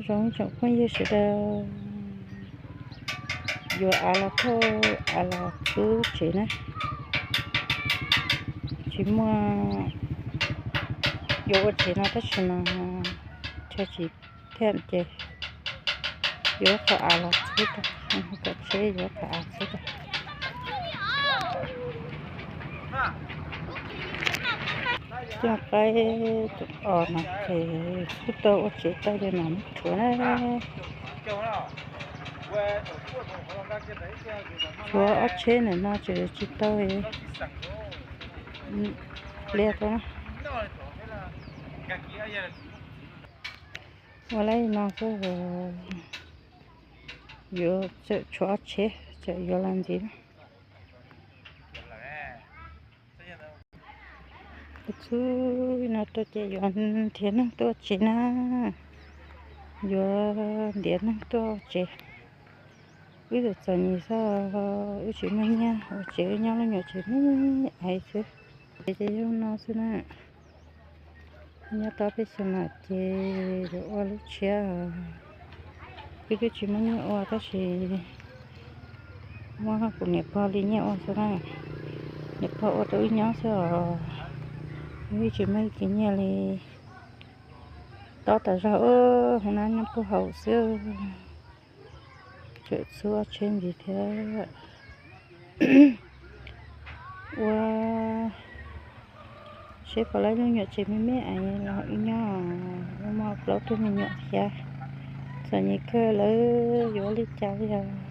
Zoo ib tsoom phooj ywg sawv daws, yuav av los thauj av los txhub tsev na. Tsis muaj, yuav ua tsev no tab sis mas chaw tsis thiaj ces yuav qhov av los txhub tau, kom tsheb yuav qhov av txhub tau. Coj qaib tus os no ces txhub tau ua tsev tau li no muab rhuav na. Rhuav ob tsheb ntawm no tseem tsis tau pliag tau na. Ua li no xwb, yuav txawm tshuav ob tsheb txawm yuav los ntxiv na. Txhub no rau ces yuav nrhiav neeg tuaj tsev na, yuav ntiav neeg tuaj tsev. Wb txom txom nyem xwb, wb tsis muaj nyiaj ua tsev, wb nyob lub nyuam tsev me me xwb. Ces ces zoo no xwb na. Nyob tau peb xyoo no ces yuav ua lub tshiab, wb twb tsis muaj nyiaj ua tab sis muab kuv niam pog li nyiaj ua xwb na. Niam pog ua rau wb nyob xwb os, wb tsis muaj ib ce nyiaj li. Tob tas zog, hauv nab nyob puag hauv xwb. Tseem txhub ob tsheb ntxiv thiab. Ua seb puas laib lub nyuam tsev me me es los wb nyob, muaj plaub tug me nyuam thiab. Txom nyem kawg lawm, yuav ua li cas li os.